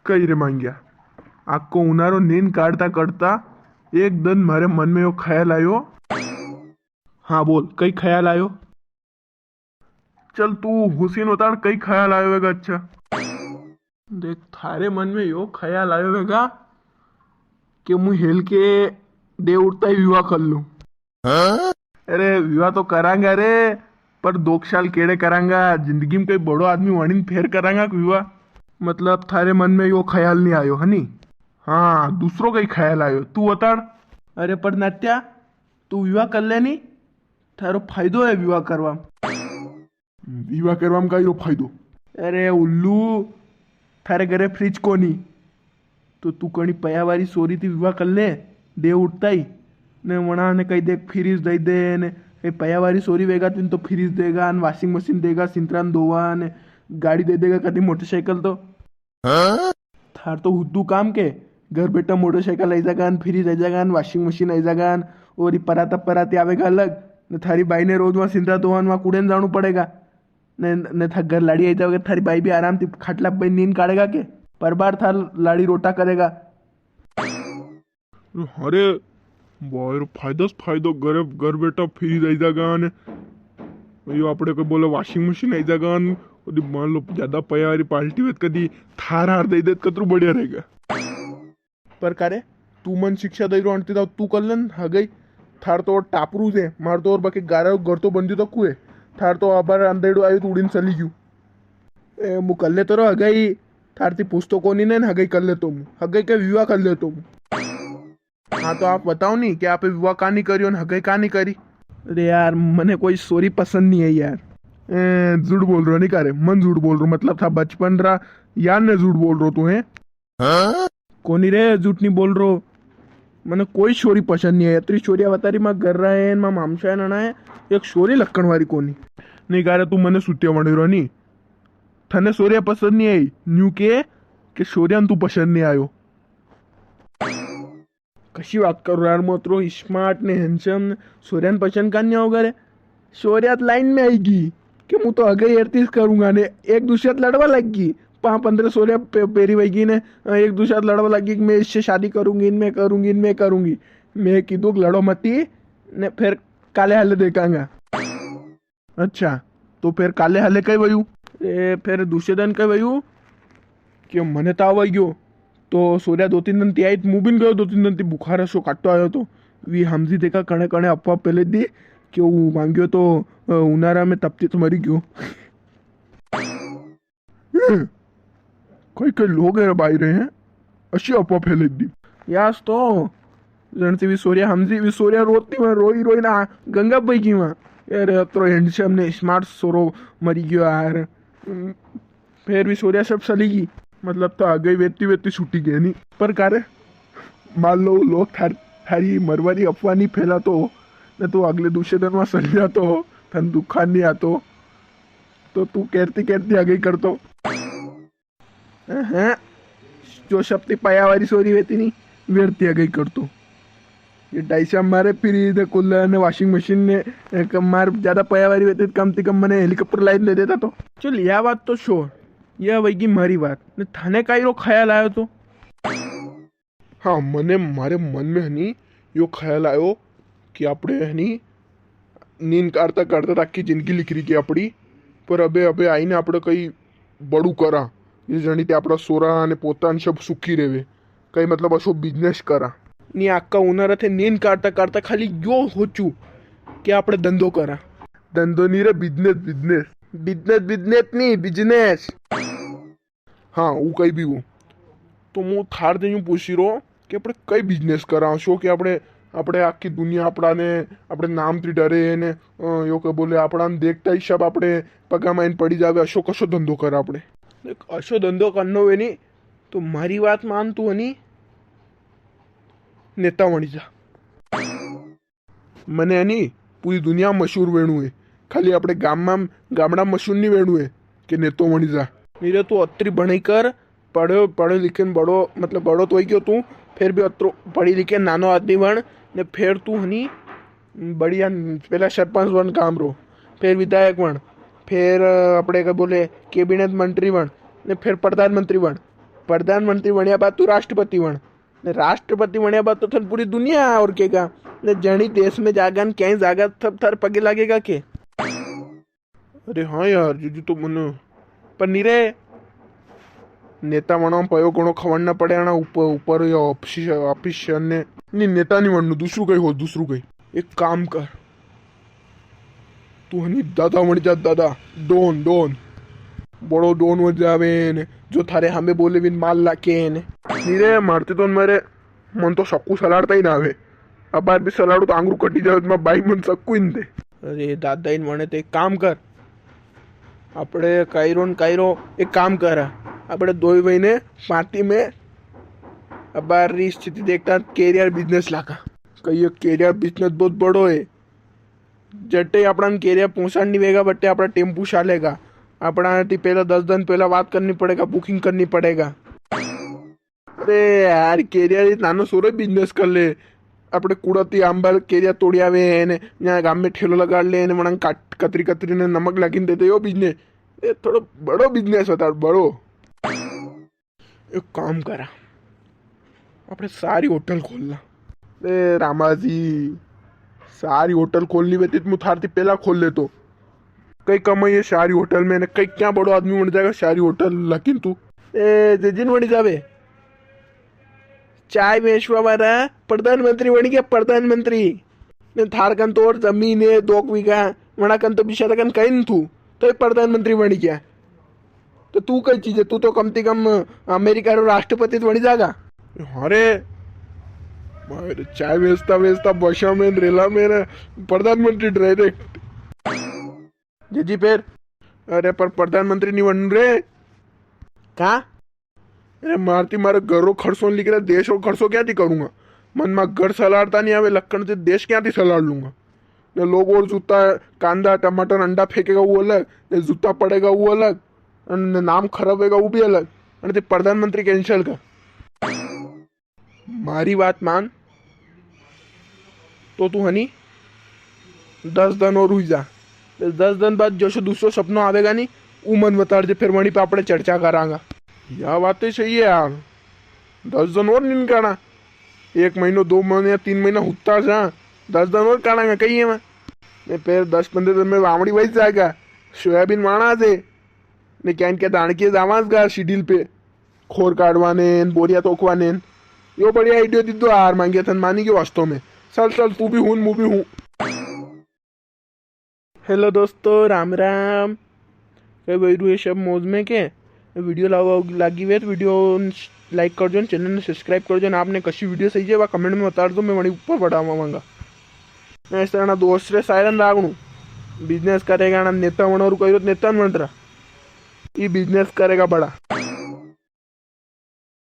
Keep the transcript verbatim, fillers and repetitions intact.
कई रे मांग्या, आको उनारो नींद काढ़ता काढ़ता एक दिन म्हारे मन में यो ख्याल आयो। हाँ बोल, कई ख्याल आयो? चल तू हुसीन बताड़, कई ख्याल आयो वेगा? अच्छा देख, थारे मन में यो ख्याल आयो वेगा कि मुं हेल के दे उठता ही विवाह कर लूं। अरे विवाह तो करांगा रे, पर दो साल केड़े करांगा? जिंदगी में कोई बड़ो आदमी वणीन फेर करांगा विवाह। मतलब थारे मन में यो ख्याल नी आयो है नी? हाँ, दूसरो कई ख्याल आयो, तू बताड़। अरे पर नात्या, तू विवाह कर ले नी, थारो फायदो है विवाह करवा। विवाह करवा में काई रो फायदो? अरे उल्लू, थारे घरे फ्रिज कोनी, तो तू कणी पयावारी सोरी थी विवाह कर ले, दे उठता ही। ने वणा ने कई देख फ्रिज दे दे, ने कई पयावारी सोरी वेगा तीन तो फ्रिज देगा, ने वॉशिंग मशीन देगा, सिंतरा ने धोवा, ने गाड़ी दे देगा, कदी मोटरसाइकिल तो। थार तो हुद्दू काम के, घर बैठा मोटरसाइकिल आई जागा, ने फ्रिज आई जागा, ने वॉशिंग मशीन आई जागा, ने और ई पराता पराती आवेगा अलग, ने थारी बाई ने रोज वहां सिंतरा धोवा ने वहां कूड़े ने जाणू पड़ेगा। ने, ने था घर लाड़ी आई जावेगा, थारी बाई भी आराम थी खाटला पे नींद काढ़ेगा के, पर बार थार लाड़ी रोटा करेगा। अरे भाई रो, फायदा से फायदो, घर, घर बैठा फ्रिज आई जागा ने, यो आपड़े को बोले वॉशिंग मशीन आई जागा ने, यदि मान लो ज्यादा पया वाली पार्टी हुई तो कदी थार हार दे दे तो कतरू बढ़िया रहेगा। पर का रे, तू मन शिक्षा दई रो अंटी दाव, तू कर लेन हगई। थार तो टापरू जे, मार तो और बाकी गारा घर तो बंदी तो कुए। थार तो अबार अंधेड़ो आयो तो उड़ीन चली गयू। ए, मु कर ले तो रो हगई, थार ती पूछ तो कोनी ने हगई कर ले तो मु, हगई के विवाह कर ले तो मु। हाँ तो आप बताओ नी कि आपे विवाह का नी करियो ने हगई का नी करी? अरे यार, मने कोई सोरी पसंद नी है यार। ए, झूठ बोल रो नी का रे, मन झूठ बोल रो, मतलब था बचपन रा यार ने झूठ बोल रो तू है? कोनी रे, झूठ नी बोल रो। मने कोई छोरी पसंद नी है। अतरी छोरिया बतारी मां घर रहा है, मां मामसा है, नाना है, एक छोरी लक्कण वारी कोनी। नी का रे, तू मने सुत्या वणी रो नी। थने छोरिया पसंद नी आई, न्यू के, के छोरिया ने तू पसंद नी आयो। कशी बात कर रो यार, मु अतरो स्मार्ट ने हैंडसम, छोरिया ने पसंद का नी आओगा रे? सोरिया तो लाइन में आईगी कि मु तो हगई एरतीस करूंगा ने एक दूसरे से लड़वा लाग गई। पां पन्द्रह सोरिया पे-, पेरी वही ने, अ, एक दूसरे से लड़वा लाग गई कि मैं इससे शादी करूंगी, इनमें करूंगी, इनमें करूंगी। मैं कीधु कि लड़ो मती, ने फिर काले हाले देखांगा। अच्छा, तो फिर काले हाले कई वयु? ए, फिर दूसरे दिन कई वयु? कि मने ताव आई गयो। तो सोरिया दो तीन दिन ती आई, तो मु भी नी गयो, दो तीन दिन ती बुखार असो काटो आयो तो। वी हमजी देखा कणे कणे अफवाह फैले दी कि वो मांग्यो तो, अ, उनारा में तपती तो मरी गयो। कई कई लोग है भाई रहे हैं, अशी अफवाह फैले दी। यास तो, जण ती वी सोरिया हमजी, वी सोरिया रोती में रोई रोई ना गंगा बही गई वहां। अरे अतरो हैंडसम ने स्मार्ट सोरो मरी गयो यार। फिर भी सोरिया सब सली गई। मतलब तो हगई वेती वेती छूटी गई नी। पर का रे, मान लो लोग थार-, थारी मरवारी अफवाह नी फैला तो, ने तू अगले दूसरे दिन वहां सली जातो, थन दुखा नी आतो, तो तू केरती केरती हगई करतो। हैं? जो सबती पाया वाली सोरी वेती नी, वेरती हगई करतो। ये डाइसा मारे फ्रिज ने कूलर ने वॉशिंग मशीन ने, ए, क-, मार ज्यादा पया वाली वेती तो कम ती कम मने हेलीकॉप्टर लाइन दे देता तो। चल, या बात तो छोड़, या वही मारी बात। ने थाने काई रो ख्याल आयो तो? हाँ, मने, मारे मन में हनी यो ख्याल आयो कि आपणे हनी नींद काढ़ता काढ़ता आखी जिंदगी लिख रही कि आपणी, पर अबे, अबे आईने आपणे कई बड़ू करा, ये जणी ते आपणा सोरा ने पोता ने सब सुखी रेवे। कई मतलब असो बिजनेस करा। नी आका उनारा थे नींद काढ़ता काढ़ता खाली यो होचू कि आपणे धंधो करा। धंधो नी रे, बिजनेस, बिजनेस। बिजनेस, बिजनेस नी, बिजनेस। हाँ, वो कई भी वो। तो मु थार ते यूं पूछी रो कि आपणे कई बिजनेस करा असो कि आपणे, आपणे आखी दुनिया आपणा ने, आपणे नाम ती डरे ने, अ, यो के बोले आपणा ने देखता ही सब आपणे पगा माइन पड़ी जावे, असो कसो धंधो करा आपणे। देख, असो धंधो करनो वे नी, तो मारी बात मान तू हनी, नेता वणी जा। मने है नी, पूरी दुनिया में मशहूर वेणु है। खाली आपणे गाम में, गामड़ा में मशहूर नी वेणु है कि नेतो वणी जा। नी रे, तू अतरी भणाई कर, पढ़ो, पढ़ो लिखे ने बड़ो, मतलब बड़ो तो वही गयो तू, फिर भी अतरो पढ़ी लिखे नानो आदमी बन, ने फिर तू हनी बढ़िया, पहला सरपंच बन गाम रो, फिर विधायक बन, फिर, अ, आपणे के बोले कैबिनेट मंत्री बन, ने फिर प्रधानमंत्री बन। प्रधानमंत्री वणिया बाद तू राष्ट्रपति वण, ने राष्ट्रपति वणिया बाद तो थन पूरी दुनिया और केगा, ने जणी देश में जागा न क्यांई जागा, सब थारे पगे लागेगा के? अरे हाँ यार, जीजू तो मने, पर नी रे, नेता वणवा में पयो घणो खवड़ना पड़े, आना ऊपर, ऊपर या ऑफिस, ऑफिस ने, नी, नेता नी वणनु, दूसरू कई हो, दूसरू कई। एक काम कर, तू हनी दादा वण जा, दादा, डॉन, डॉन। बड़ो डॉन वण जावे ने, जो थारे हामे बोले विन माल लाके ने। नी रे, मारती तो मरे, मन तो सक्कू सलाड़ता ही ना आवे। अबार भी सलाड़ू तो आंगरू कटी जावे, तो मैं बाई मन सक्कू ही नी दे। अरे दादा, इन वणे तो एक काम कर, आपणे कायरो न कायरो एक काम कर, आपणे दोई वई ने पाती में अबार री स्थिति देखता कैरियर बिजनेस लागा। कई कैरियर बिजनेस बहुत बड़ो है। जटे आपणा कैरियर पहुंचाड़ नी वेगा, बटे आपणा टेम्पू चालेगा। आपणा ती पहला दस दिन पहला बात करनी पड़ेगा, बुकिंग करनी पड़ेगा। अरे यार, कैरियर एक नानो सोरो बिजनेस कर ले। आपणे कूड़ा ती आंबा कैरियर तोड़ी आवे है ने, यहाँ गाम में ठेलो लगाड़ ले ने, वणा काट, कतरी कतरी ने नमक लागिन दे दे, यो बिजनेस। ए, थोड़ो बड़ो बिजनेस होता, बड़ो। एक काम करा, आपणे सारी होटल खोल ला। ए रामा जी, सारी होटल खोलनी वेती तो मु थारती पहला खोल लेतो। कई कमाई है सारी होटल में ने, कई क्या बड़ो आदमी बन जाएगा सारी होटल लागिन तू। ए, जे जिन बनी जावे, चाय बेचवा वाला प्रधानमंत्री बन गया, प्रधानमंत्री। ने थार कन तो और जमीन है, दो बीघा, वणा कन तो बिचारा कन कई नी थू, तो ये प्रधानमंत्री बन गया। तो तू कई चीज है, तू तो कम से कम अमेरिका रो राष्ट्रपति तो बनी जागा। अरे, मारे चाय बेचता बेचता बसा में, रेला में, प्रधानमंत्री डायरेक्ट। जी जी, फिर? अरे, पर प्रधानमंत्री नी बनू रे। का? अरे, मारती मारे घर रो खर्चो नी निकले, देश रो खर्चो क्या थी करूंगा? मन मा घर सलाड़ता नी आवे, लखन से देश क्या थी सलाड़ लूंगा? ने लोग और जूता, कांदा, टमाटर, अंडा फेंकेगा वो अलग, ने जूता पड़ेगा वो अलग, अने नाम खराब होगा वो भी अलग। अने ते प्रधानमंत्री कैंसिल कर। मारी बात मान, तो तू हनी दस दन और हुई जा। तो दस दन बाद जसो दूसरो सपनो आवेगा नी, ऊ मन बताड़ जे, फिर वणी पे आपणे चर्चा करांगा। या बात तो सही है यार, दस दन और नी काढ़ा, एक महीनो, दो महीने या तीन महीना हुत्ता जा, दस दन और काढ़ांगा, कही है मैं। ने फिर दस पन्द्रह दन में वावणी वही जाएगा, सोयाबीन वाणा जे, ने क्या इनके दाणके जावांगा शिडिल पे। खोर काढ़वा ने न, बोरिया तोकवा ने न। यो बढ़िया आइडियो दीदो यार, मांगिया थन मानी गयो वास्तव में। चल, चल, तू भी हूँ, मु भी हूँ। हेलो दोस्तों, राम राम। कई भाई रू, ये सब मौज में के? वीडियो लावा लागी वे तो वीडियो लाइक कर जो, चैनल ने सब्सक्राइब कर जो। आपने कशी वीडियो सही है, वा कमेंट में बता दो, मैं वणी ऊपर बढ़ावांगा। मैं इस तरह ना दोस्त रे सायरन रागणू, बिजनेस करेगा ना, नेता वणा रू कही रो, नेता नी वण रहा। ई बिजनेस करेगा बड़ा।